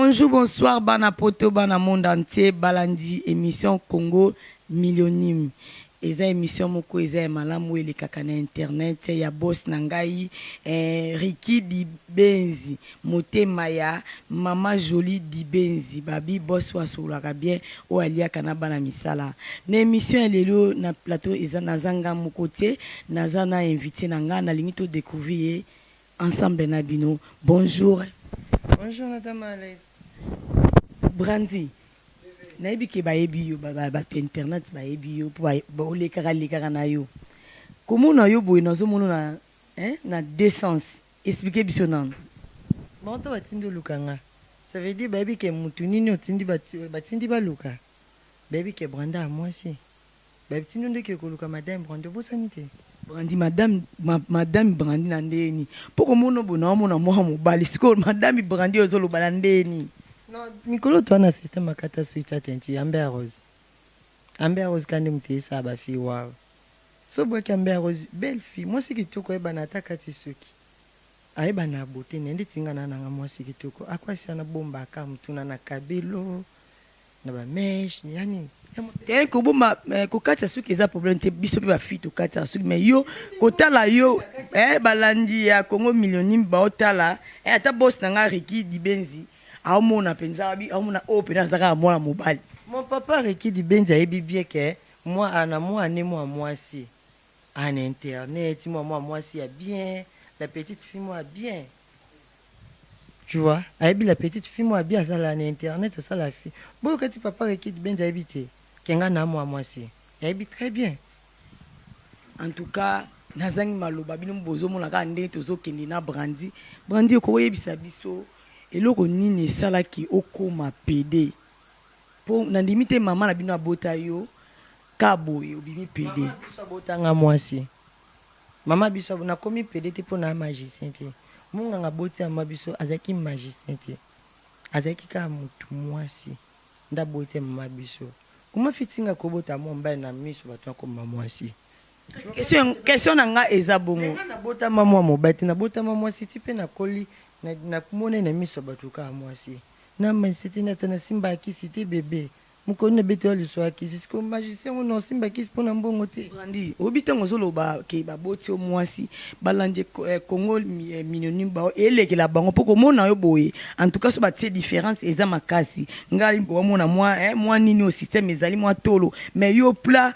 Bonjour, bonsoir, bana poto, bana monde entier, balandi émission Congo Millionime. Eza émission moko eza ya malamu elekaka na internet ya boss na ngai Ricky Dibenzi, motema ya mama Jolie Dibenzi, babi boss oyo asololaka bien, oyo aliaka na bana misala. Na émission ya lelo na plateau eza naza nga moko te, naza na invité na nga, nalingi to découvrir ye ensemble na bino. Bonjour. Bonjour Madame Alaise. Brandy, nayebi ke bayebi yo, bato internet bayebi yo po olekaka lekaka na yo. Komona yo boye nazomona na, hein, na deux sens. Expliquez biso nanu. Bon to batindi oluka nga. Ça veut dire bayebi ke mutu nini otindi batindi baluka. Bayebi ke Branda ya mwasi. Batindi nde ke koluka Madame Brandy obosani te. Brandy madame madame Brandy na ndeni po komona boye naomona mwana mobali sikoyo madame Brandy ozoloba na ndeni. Non mikolo toa na système akata suite atenti Amber Rose. Amber Rose kandi mutu eyesaka ba fille wow. So bwaki Amber Rose belle fille mwasi kitoko ayebana ata kati suki. Ayebana beauté na ye ndeti nga na nanga mwasi kitoko akwasi ana bomba aka mutuna na kabelo na ba mèche ya nini. Te kobomba kokatisa suki eza problème te, biso pe ba fille tokatisa suki mais yo kotala yo balandi ya Congo Millionime baotala ata boss na nga Ricky Dibenzi aomona penza aomona oyo penza aza kaka mwana mobali. Mon papa Ricky Dibenzi ayebi bien ke mwa na mwana mwa mwasi en internet mwa mwa mwasi ya bien, la petite fille mwa bien. Tu vois, ayebi la petite fille mwa bien azala na internet asala fille. Boyo kati papa Ricky Dibenzi ayebi te ke nga na mwa mwasi. Ayebi très bien. En tout cas, nazangi maloba bino bozomona kaka ndenge tozokende na Brandy. Brandy okoyebisa biso eloko nini esalaki okoma PD? Po nandimi te mama na bino abota yo ka boye obimi PD. Mama biso abotanga mwasi. Mama biso nakomi PD te po na magicien te. Munganga aboti mama biso azalaki magicien te. Azalaki kaka mutu mwasi nde aboti mama biso. Comment fitinga kobota mwa mobali na miso bato akoma mwasi? Question na nga eza bongo. Nga nabotama mwa mobali te, nabotama mwasi ti pe nakoli nakomona na miso bato kaka mwasi. Na masete na tana simba akisi te bébé. Mokoni na beto ya liso akisi siko magicien ngo no simba akisi pona mbongo te. Brandy, obi tango ozoloba ke baboti yo mwasi, balandi Congo Millionime bao elekela bango po komona yo boye. En tout cas so batie différence eza makasi. Ngai omona mwa mwa nini au système ezali mwa tolo, mais yo plat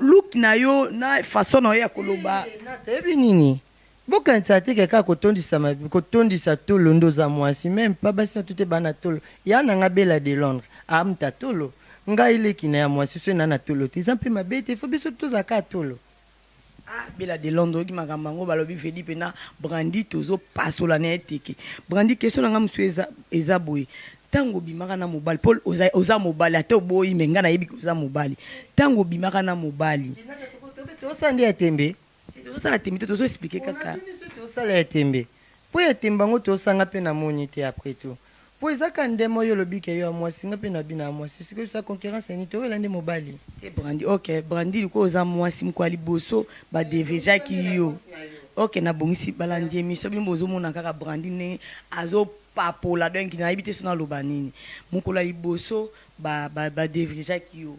look na yo na façon na yo ya koloba. Nayebi nini? Bokanisa te kaka kotondisa kotondisa tolo nde oza mwasi, même pas basi na tute bana tolo. Ya na nga Bella de Londres, amta tolo. Ngai leki na ya mwasi so na na tolo te. Eza mpe mabe te, faut biso tozalaka tolo. Ah, Bella de Londres oyoki makambo yango balobi vedi pena Brandy tozopasola na ye teke. Brandy, question na nga mosusu eza boye. Tango obimaka na mobali, Paul oza mobali ata oboyi mais nga nayebi ke oza mobali. Tango obimaka na mobali. Tosala nde ya tembe. Tosala tembe te, tozo expliquer kaka. Tosala ya tembe. Po ya tembe yango tosanga pe na moni te après tout. Po eza ka ndemo yo lobi ke yo ya mwasi nga pe na bina ya mwasi. Sikoyo sa concurrence ni to nde mobali. Te Brandy, OK, Brandy liko oza mwasi moko ya liboso ba devejaki yo. OK, na bongisi balandi émission bino bozomona kaka Brandy ndenge azo papola donc nayebi te so naloba nini. Mokolo ya liboso ba ba devejaki yo.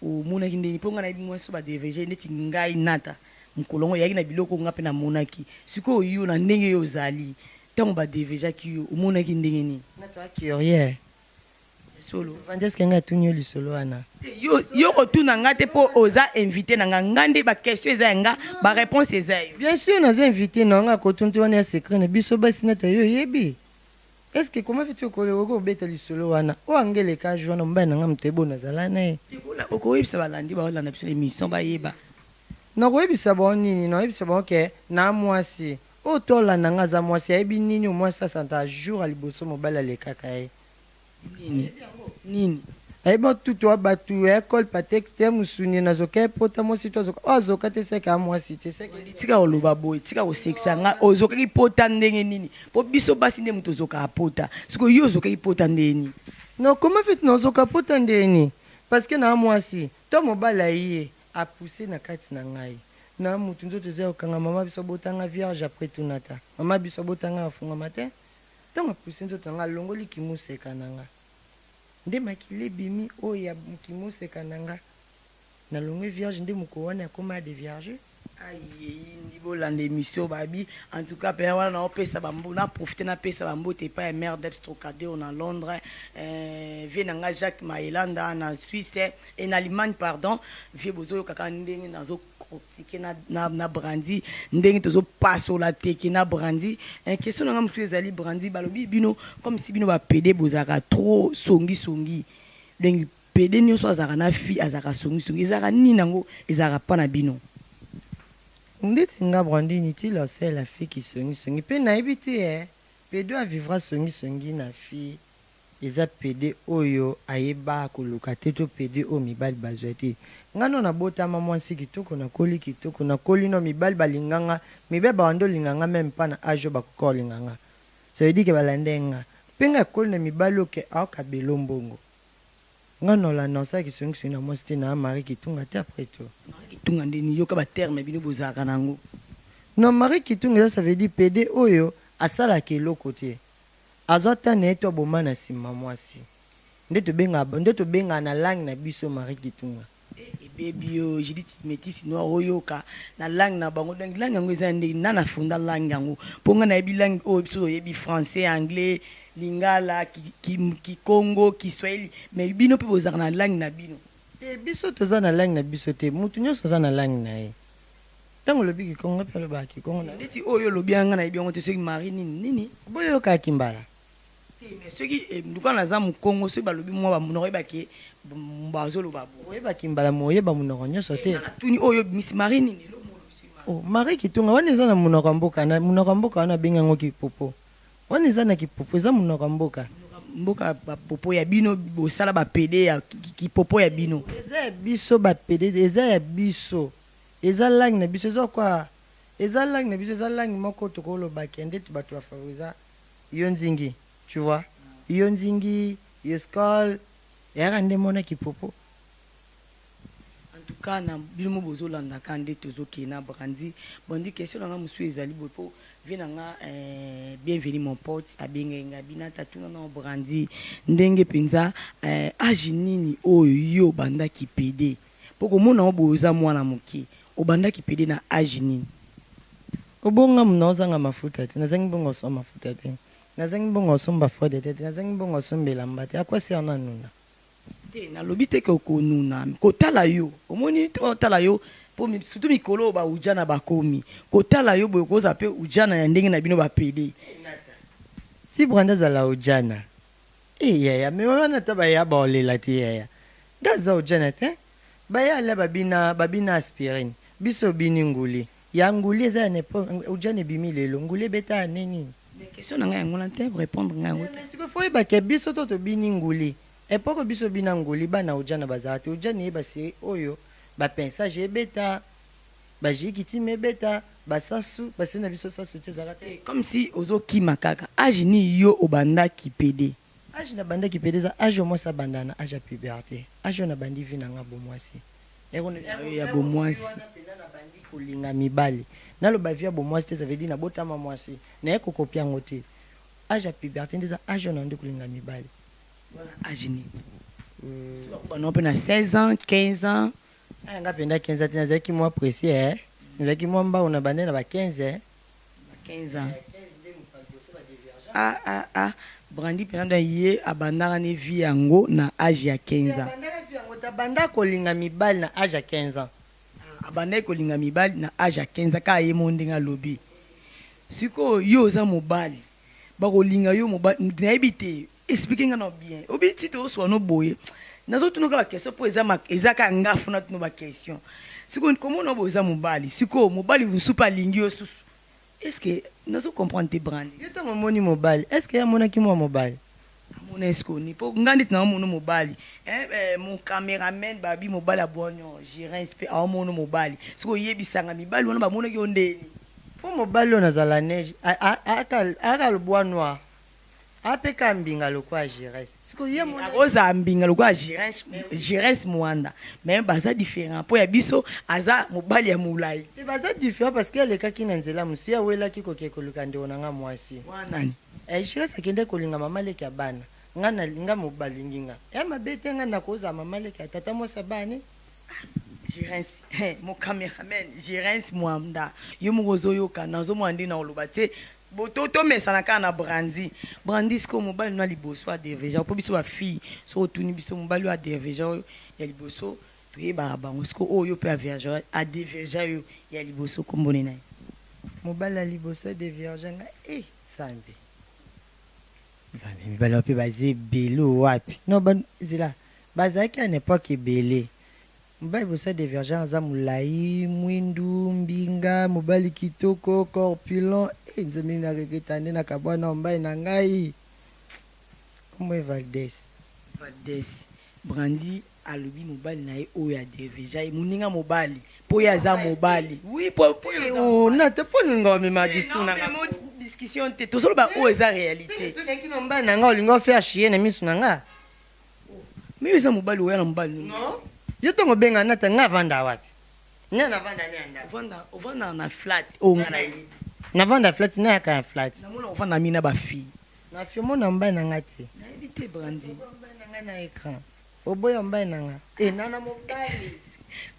Omonaki ndenge po nga nayebi mwasi so ba deveje neti ngai nata mokolo yango eyaki na biloko nga pe namonaki. Sikoyo yo na ndenge yo ozali tango ba devejaki yo omonaki ndenge nini? Nata curieux. Solo. Vandeske nga atuni yo lisolo wana. Yo yo kotuna nga te po oza invité na nga, nga nde ba question eza ya nga, ba réponse eza yo. Bien sûr naza invité na nga kotuna te wana ya secret na biso basi nata yo oyebi. Est-ce que comment fait-il ko obeta lisolo wana? O angele ka joana mobali na nga moto ebo nazala na ye. Okoyebisa balandi baolanda biso émission bayeba. Nakoyebisa bango nini? Nakoyebisa bango ke na mwasi oyo tolanda nga aza mwasi ayebi nini mwasi asanta jour ya liboso mobali alekaka ye. Nini? Nini? Ayebi tutu wa bato ya école patex te musuni nazoka pota mwasi to azoka oyo azoka te seke ya mwasi te seke. Tika koloba boye, tika kosekisa nga ozokaki pota ndenge nini? Po biso basi nde moto ozokaka pota. Sikoyo yo ozokaki pota ndenge nini? Non, comment fait nazoka pota ndenge nini? Parce que na mwasi to mobali aye apousse na kati na ngai. Na mutu nzoto eza kokanga mama biso abotanga vierge après tout nata. Mama biso abotanga afungama te. Ntango apuse nzoto na nga, alongoli kimuseka na nga. Nde makila ebimi oyo ya kimoseka na nga. Nalongwe vierge nde mokolo wana akoma devierge. Ayeyindi bolanda émission babi. En tout cas pena wana naopesa bambo na profite napesa bambote epai ya mare d'Eps Trocadero na Londres, vie na nga Jacques Maelanda na Suisse et na Allemagne, pardon. Vie bozoyoka kaka ndenge nazo critiquer na Brandi, ndenge tozopasola teke na Brandi. Question na nga mosusu ezali, Brandi, balobi bino comme si bino bapede bozalaka trop songi songi. Donc pede nyonso azalaka na fille azalaka songi songi, ezalaka nini nango, ezalaka pa na bino? Ndeti nga Brandi, inutile osala fille kisongisongi mpe nayebi te. Pede avivra songisongi na fille eza pede oyo ayeba koluka te, to pede oyo mibali bazwa te. Nga no nabotama mwasi kitoko, nakoli kitoko, nakoli no mibali balinganga, mibali bawanda olinganga même mpa na age oyo bakoka olinganga. Ça veut dire ke balanda ye nga mpe nga ekoli na mibali oyo ke aokabela mbongo. Nga nolanda osala kisongisongi na mwasi te na Marie Kitunga te. Après tout, Kitunga ndeni? Yoka baterme bino bozalaka nango. Non, Marie Kitunga eza, ça veut dire pede oyo asalaka eloko te, azwa ta na ye to aboma na nsima mwasi. Nde tobengaka na langue na biso Marie Kitunga. Ebebi yo Judith Métis Noir, oyoka na langue na bango. Donc langue yango eza ndenge na funda langue yango, mpo nga nayebi langue oyo biso toyebi: français, anglais, lingala, kikongo, kiswahili. Mais bino mpe bozalaka na langue na bino? Te, biso toza na langue na biso te. Mutu nyonso aza na langue na ye. Ntango olobi kikongo mpe alobaka kikongo na Ndeti oyo olobi yanga, nayebi yango te. Soki Marie nini nini? Boyokaki mbala. Te, mais soki nduka naza mokongo, soki balobi mwa bamonoko, oyebake bazoloba bo. Oyebaki mbala, mo oyeba monoko nyonso te. Natuni oyo obimisi Marie nini eloko moko olobisi Marie. Oh, Marie Kitunga wana eza na monoko ya mboka. Na monoko ya mboka wana abengi yango kipopo. Wana eza na kipopo, eza monoko ya mboka. Mboka bapopo ya bino, bosala bapede ya kipopo ya bino. Eza ya biso bapede, eza ya biso, eza langue na biso. Eza kwa, eza langue na biso, eza langue moko tokolobaki ndeti bato bafavorisa yo nzingi, tu vois, yo nzingi, yo skol, eyaka nde mona kipopo. En tout cas, na bino mo bozolandaka nde tozokende na Brandi. Brandi, question na nga mosusu ezali boye, mpo vie na nga Bienvenu mon pote abengaki nga bina tatuna na Brandi ndenge mpenza age nini oyo yo obandaki pede, mpo komona o boye oza mwana moke. Obandaki pede na age nini? Obonga na ozanga mafuta te, nazangi mbongo osomba mafuta te, nazangi mbongo osomba fode te, nazangi mbongo osomba elamba te. Akwasi ya nanuna. Te, nalobi te ke okonuna. Kotala yo, omoni te, otala yo mpo surtout mikolo oyo baujana bakomi kotala yo boye, kozala mpe ujana ya ndenge na bino bapede. Ti Brandi azala ojana e yaya, me wana ta baya baolela te. Yaya, nga aza ojana te. Baya alia babina, babina aspirine, biso obini nguli ya nguli eza ya nepo. Ujana ebimi lelo, nguli ebeta ya ne nini? Mais question na ngai yango wana te, répondre ngai yango te. Mais sikoyo fo oyebake biso to tobini nguli, époque biso bina nguli, bana ujana bazala te. Ujana eyeba série oyo bapinsage ebeta, bajiki tima ebeta, basasu baseri na biso, sasu ti ezalaka te. Comme si ozokima kaka. Age nini yo obandaki pede? Age na bandaki pede eza age oyo mwasi abandaka na age ya puberté, age oyo nabandi vie na nga bomwasi. Ya bomwasi. Wana nabandi kolinga mibali. Naloba vie ya bomwasi te, ça veut dire nabotama mwasi, naye kokopia yango te. Age ya puberté nde eza age oyo nabandi kolinga mibali. Wana age nini? Bana mpe na 16 ans, 15 ans? Aya nga mpenza 15 ans te, nazalaki mwa précis, nazalaki mwa mbau na bande na ba 15 15 ans. Ah ah ah, Brandi mpenza ye abandaka ne vie yango na age ya 15 ans. Abandaka vie yango te, abanda kolinga mibali na age ya 15 ans. Abandaki kolinga mibali na age ya 15 ans kaka ye mo ndenge alobi. Sikoyo yo oza mobali, bakolinga yo mobali, nayebi te. Explique nga na bien. Obi ti tozoswa no boye, nazotuna kaka baquestion mpo eza kaka nga funa tuna baquestion. Sikoyo komona boye, oza mobali, sikoyo mobali mosusu mpe alingi yo susu, est ce que nazo comprendre te, Brandi? Yo ntango omoni mobali, est ce que ye amonaki mwa mobali? Amona eske oni mpo nga ndeti naomona mobali, mon cameraman babi mobali abwanio girins mpe aomona mobali. Soki oyebisanga mibali wana bamonaki yo ndeni? Mpo mobali oyo nazala neige aka bois noir, apeka mbinga lokola Giresse. Sikoyo ye mona. Akozala mbinga lokola Giresse Mwanda, mais baza différent, mpo ya biso aza mobali ya molai. Te, baza différent parce que alekaki na nzela mosusu, ye awelaki koke koluka ndeko na nga mwasi. Wanani? Eh, Giresse akende kolinga mama leki ya bana. Nga na nga mobalingi nga. Ya mabe te, nga nakozala mama leki ya tata mwasi ya bana. Giresse, mon cameraman Giresse Mwanda, yo moko ozoyoka, nazomona nde na oloba te. Tomesana kaka na Brandi. Brandi, sikoyo mobali no ya liboso adévierger, mpo biso bafille, soki otuni biso mobali oyo adévierger oyo ya liboso, toyebaka bango. Sikoyo oyo mpe adévierger yo ya liboso, kombone na ye? Mobali ya liboso adévierger nga, e Nzambe, Nzambe, mibali mpe baza ebele wapi? Non, zela, bazalaki na époque ebele. Mobali liboso adévierger aza molai, mwindu, mbinga, mobali kitoko, corpulent. E Nzambe, nini naregretter nde nakabwa na mobali na ngai. Kombo ye Valdes. Valdes. Brandi alobi mobali na ye oyo adévierger ye, moninga mobali, mpo ye aza mobali, oui, po nate mpo olinga omema discours na nga. Discussion te, tozoloba oyo eza réalité. Soki na mobali na nga, olinga ofaire chier na miso na nga. Mais yo eza mobali, oya na mobali. Non, yo ntongo obenga nata nga, avanda wapi? Nga navanda ne ya ndako. Ovandaka na flat oyo nga nayebi. Navanda flat, nayaka ya flat. Namona ovanda mingi na bafille. Na fi omona mobali na nga te. Nayebi te, Brandi. Mobali na nga na écran, oboya mobali na nga e nana mobali.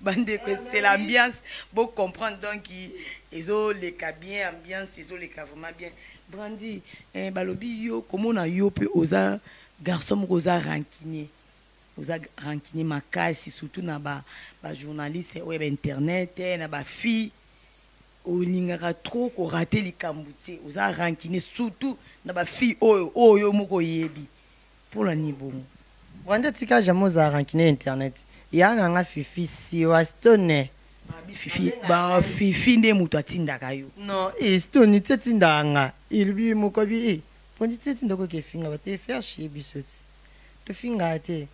Bandeko, c'est l'ambiance, bocomprendre. Donc ezoleka bien, ambiance ezoleka vraiment bien. Brandi, eh, balobi yo komona yo mpe oza garçon moko oza rancunier, oza rancunier makasi, surtout na bajournaliste oyo ya bainternet, na bafille. Olingaka trop korater likambo te, oza rancunier surtout na bafille oyo oyo moko oyebi. Mpona nini bongo? Wanda, tika jamais ozala rancunier. Internet ya na nga, Fifi Siwa Stone. Babi Fifi, bafifi nde moto atindaka yo. Non, e Stone ti atindaka nga, elobi moko abi e pondi ti atinda koki efinga bato, efaire chier biso ti tofingaka te.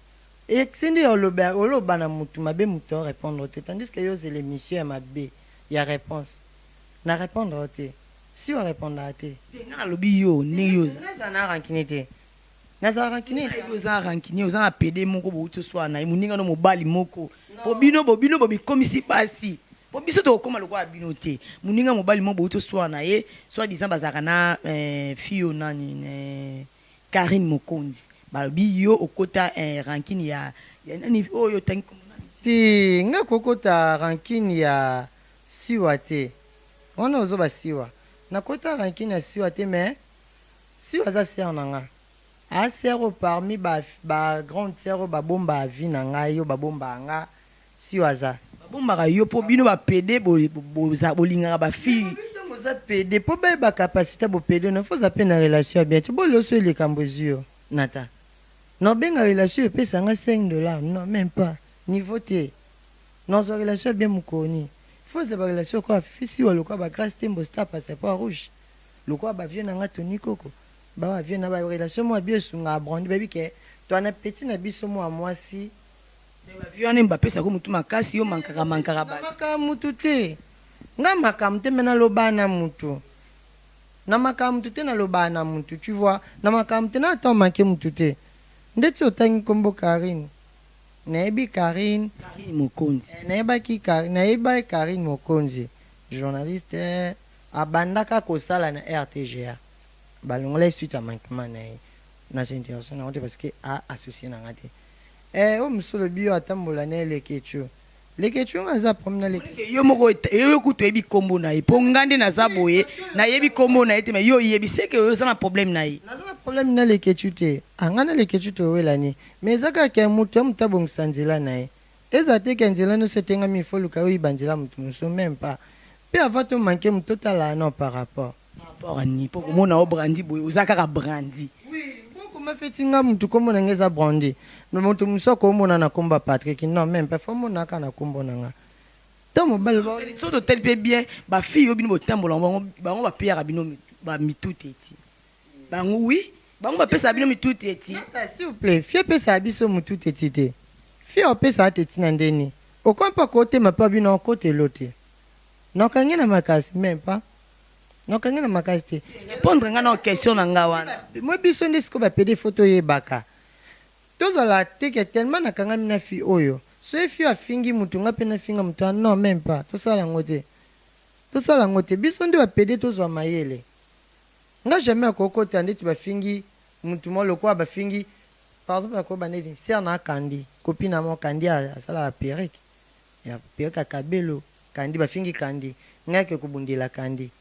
Esindi oloba, oloba na motu mabe, moto arépondre te, tandis que yo ozela émission ya mabe ya réponse na répondre te, si orépondaka te. Te, nga nalobi yo ndenge yo oza. Nazala na rancune te, nazala rancune te. Oza rancunier, oza na pede moko bouti oswala na ye, moninga no mobali moko, po bino bo bino bomikomisi basi, po biso tokokóma lokola bino te. Moninga mobali moko bouti oswala na ye, soit disant bazalaka na fille oyo nani, Karine Mokonzi. Balobi yo okota rancune ya nani oyo otangi kombo nani? Te, nga kokota rancune ya Siwa te. Wana ozoba Siwa, nakota rancune ya Siwa te. Mais Siwa aza sœur na nga, a sœur oyo parmi ba grande sœur oyo babomba vie na ngai, oyo babombaka nga, Siwa aza. Babombaka yo mpo bino bapede bolingaka bafille. Ntango oza pede, mpo bayeba capacité bopede no, fo oza mpe na relation ya bien ti boloso likambo ezwi yo nata na obenga relation epesanga 5 $. Non, même pas niveau te. Nazwa relation ya bien mokoni, fo ozwa barelation lokola Fifi Siwa, lokola bagrâce Tembo, star passeport rouge, lokola bavieux na nga Toni Koko, bavieux na barelation moko ya bio esungaka Brandi. Bayebi ke toana petit na biso mwa mwasi. Bavieux wana bapesaka motu makasi, yo mankaka mankaka bato. Makambo mutu te, nga makambo te, me nalobaa na mutu na makambo mutu te, nalobaa na mutu, tu vois, na makambo te, na ata omake mutu te. Ndeti otangi nkombo Karine, nayebi Karine. Karine Mokonzi. Eh, nayebaki, nayeba Karine Mokonzi, journaliste, abandaka kosala na RTGA. Balongola ye suite ya manquement na ye na interaction nango te, parce que aassocié na nga te. Eh, oyo mosu olobi yo atambola na Elekechu. Lekechu nga aza problème na Leke. Yo moko, yo kutu oyebi nkombo na ye, mpo nga nde naza boye, nayebi nkombo na ye te. Mais yo oyebi, seke oyo oza na problème na ye. Naza na problème na Lekechu te. Anga na Lekechu towelani, mais eza kaka ya motu ya motu abongisa nzela na ye. Eza te ke nzela nyonso etengami, ifo luka oyiba nzela motu mosusu, même pas. Mpe avant tomanke motu, totala non par rapport. Par rapport à nini? Mpo komona o Brandi boye, oza kaka Brandi. Oui, mpo feti nga mutu kombo na nga eza Brandi, moto mosusu akomona na kombo ya Patrik. Non, même pas, fo mona kaka na kombo na nga to mobali. So totali mpe bien, bafille oyo bino botambola bango, bango bapeyaka bino bamitu te ti bango, oui, bango bapesaka bino mitu te ti. S'il vous plaît, fille epesaka biso motu te ti te. Fille opesaka te ntina ndeni okomi mpe kotema mpe bino okotelo te, nakangi na makasi, même pas, nakangi na makasi te. Répondre nga na question na nga wana. Mo biso nde sikoyo bapede, fo toyebaka tozala te ke tellement nakangami na fille oyo, soki fille afingi mutu, nga mpe nafinga mutu. Ah non, même pas, tosala yango te, tosala yango te. Biso nde bapede, tozwa mayele. Nga jamais akokota ndeti bafingi mutu moko lokola bafingi, par exemple nakoyeba ndeti sœur na Kandi, copine na moko Kandi asalaka perruque ya perruque ya kabelo. Kandi bafingi Kandi, ngai ake kobundela Kandi,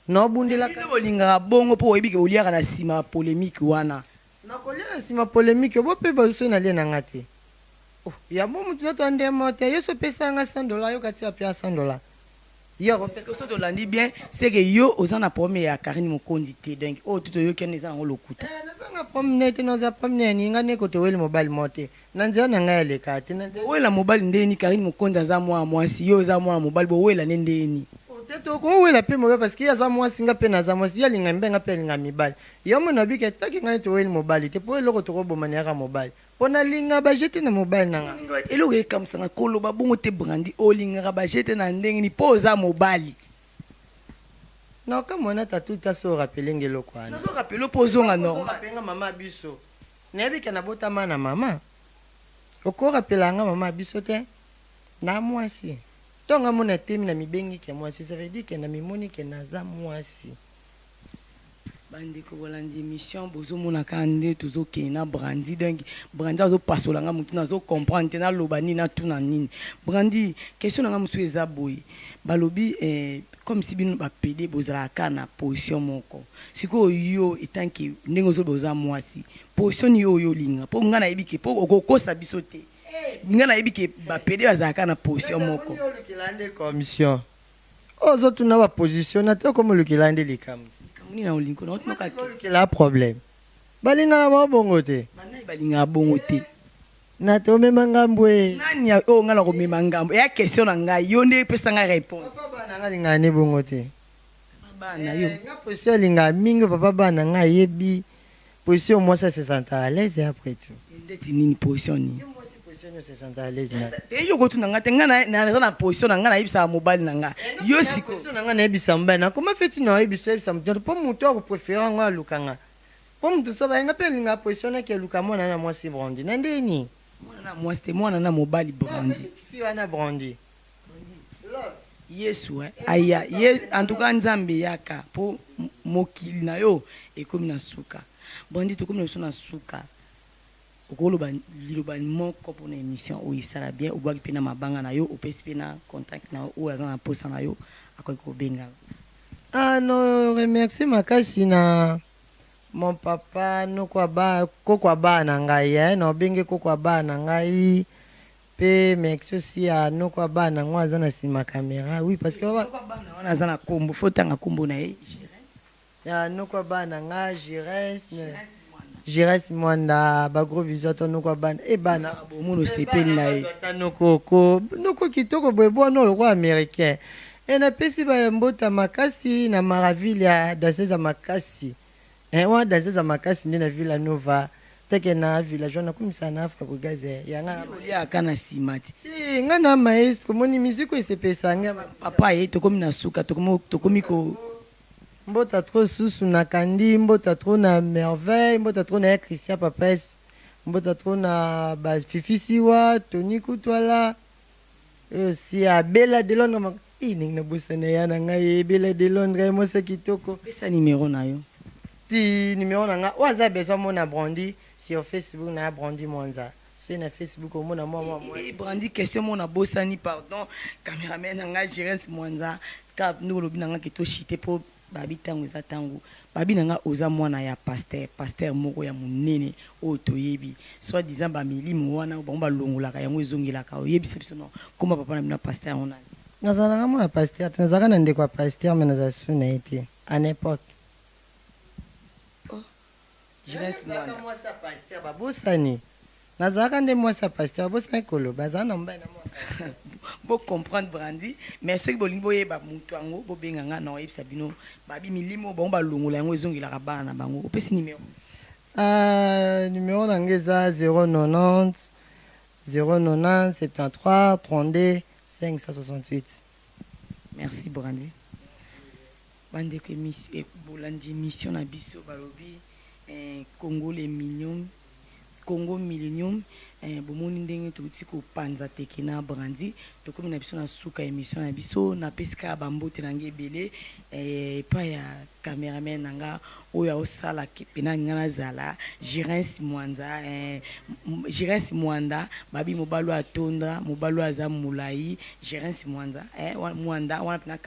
naobundela. Bino bolingaka bongo mpo oyebi ke boliaka na nsima ya polémique wana. Nakolia na nsima polémique bo mpe baso nalie na nga te. Oh, ya bo mutu nyonso ndemo te. Ye so opesa nga 100 $, yoka tia mpe ya 100 $, ye akopesa. So tolandi bien, c'est que yo oza na problème ya Karine Mokonzi te. Donc oyo to toyoki wana eza yango lokuta. Eh, nazanga problème te, naza problème ya ninga ndeko. Toweli mobali mo te na nzela na ngai, aleka te na nzela. Owela mobali ndeni? Karine Mokonzi aza mwana mwasi, yo oza mwana mobali, bowela nde ndeni? Te, tokowela mpe mobali parce que ye aza mwasi, nga mpe naza mwasi. Ye alinga mibali, nga mpe alinga mibali. Yo mona bike taki ngai toweli mobali te, mpo eloko tokoboma yaka mobali, mpo nalinga bajete na mobali na nga. Eloko ekamisanga koloba bongo te, Brandi. Olingaka bajete na ndenge nini mpo oza mobali? Naoka mwana tatu ta so orappeler nga eloko wana. Nazorappeler mpo ozonga normal. Apenga mama biso, nayebi ke nabotama na mama. Okorappeler nga mama biso te na mwasi ntongo amona temi na mibengi ke mwasi, ça veut dire ke na mimoni ke naza mwasi. Bandeko bolandi émission, bozomona kaka nde tozokende na Brandi. Donc Brandi azopasola nga motu, nazocomprendre te naloba nini, natuna nini. Brandi, question na nga mosusu eza boye: balobi comme si bino bapédés bozalaka kaka na position moko. Sikoyo yo, etanke ndenge ozoloba oza mwasi, position nini oyo olinga? Mpo nga nayebi ke, mpo okokosa biso te, nga nayebi ke bapédés bazalaka kaka na position moko. Olukela nde commission, ozotuna baposition na te, okoma olukela nde likambo. Likambo nini na olingo naotunaka? Olukela problème. Balingana bao bongo te. Banani balingaka bongo te? Na tomema ngambo e. Nani oyo ngai na komema ngambo? Eya question na ngai, yo nde epesa ngai réponse. Papa bana ngai alingaka nde bongo te. Bana yo? Nga position alingaka mingi, papa bana ngai ayebi position mwasi ase sentir à l'aise et après tout. Ndeti nini? Position nini? Mwasi position nyonso se sentir à l'aise na. Te, yo kotuna ngai te. Ngai naza na position na ngai, nayebisaka mobali na ngai. Yo siko? Position na ngai nayebisa mobali na koma feti na oyebisa, oyebisa motu mpo motu akopréférer yango, alukanga mpo motu so bayenga mpe alingaka position naki aluka mwana na mwasi Brandi na ndeni. Mwana na mwasi te, mwana na mobali, Brandi. Fi wana Brandi. Yesu aya ye. En tout cas Nzambe yaka mpo mokili na yo ekomi na suka. Brandi, tokomi na biso na suka. Okoloba liloba moko mpona émission oyo esala bien, obwaki mpe na mabanga na yo, opesi mpe na contact na yo, oyo aza na posa na yo akoki kobenga. Ah no, remercie makasi na mon papa, noko aba, koko aba na ngai, na obenge koko aba na ngai mpe merci aussi ya noko aba na ngo aza na nsima caméra, oui, parce que Noko bana wana aza na kombo, fo tanga kombo na ye. Ya noko aba na nga Gires, Gires Mwanda, bagros bisous ata noko abana e bana. Bomona osepeli na ye. Ata noko ko noko kitoko boye, bwana lokola américain. E napesi bambota makasi na Maraville ya danseuse ya makasi. Wana danseuse ya makasi nde na Villa Nova teke na villageois nakomisana na Fabregas yanga. Oliaka na nsima ti? Te, nga na maestro, moni musique esepesa nga. Papa ye, tokomi na suka, tokomi ko Mbota trop susu na Kandi, mbota trop na Merveille, mbota trop na ye Christian Papes, mbota trop na bafifi Siwa, Tony Kutwala et aussi ya Bella de Londres. Ndenge nabosana ya na ngai Bella de Londres, mwasi kitoko. Pesa nimero na yo. Ti nimero na nga, oyo aza besoin mona Brandi sur Facebook na Brandi Mwanza, soki na Facebook omona mwa mwa mwasi. Brandi, question moko nabosani, pardon. Cameraman na ngai Gérens Mwanza ka ndenge olobi na nga ke toshite mpo babi ntango eza ntango babi na nga oza mwana ya pasteur, pasteur moko ya monene oyo toyebi, soit disant bamilimo wana bango balongolaka yango ezongelaka. Oyebisa biso no komba papa na bino ya pasteur yango nani? Nazalanga mwana pasteur te, nazalaka na ndeko ya pasteur, mais nazala su na ye te à n'importe. Gérens Mwanda. Mwasi ya pasteur babosani, nazalaka nde mwasi ya pasteur, babosani koloba azala na mobali na mwana. Bocomprendre Brandi, mais soki bolingi boyeba moto yango, bobenga nga na oyebisa bino. Babi milimo bango balongola yango ezongelaka bana na bango. Opesi nimero? Numéro na ngai eza 090 090 73 32 568. Merci Brandi. Bandeko bolandi émission na biso, balobi Congo le Million, Congo Millennium. Eh, bomoni ndenge touti kopanza teke na brandi, tokomi na biso na suka émission na biso. Napesi kaka bambote na ngai ebele eh, epai ya cameraman na nga oyo aosala mpena nga nazala Girens Mwanza, eh, Girens Mwanda babi mobali oyo atonda, mobali oyo aza molai, Girens Mwanza, eh, Mwanda wana mpena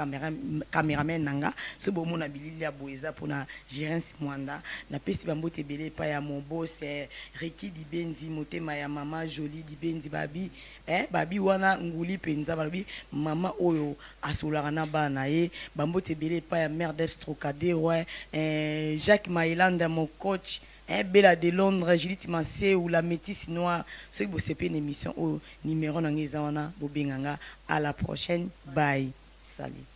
cameraman na nga. Soki bomona bilili ya boye eza mpona Girens Mwanda. Napesi bambote ebele epai ya mon boss eh, Ricky Dibenzi, motema ya mama Jolie Dibenzi babi, eh, babi wana nguli mpenza, balobi mama oyo asololaka na bana na ye. Bambote ebele epai ya mère Delph Trocadero, eh, Jacques Mailanda mon coach, eh, Bella de Londres, Judith Manseu, la métisse noire. Soki bosepeli na émission oyo, numéro na ngai eza wana, bobenga nga. À la prochaine, bye, salut.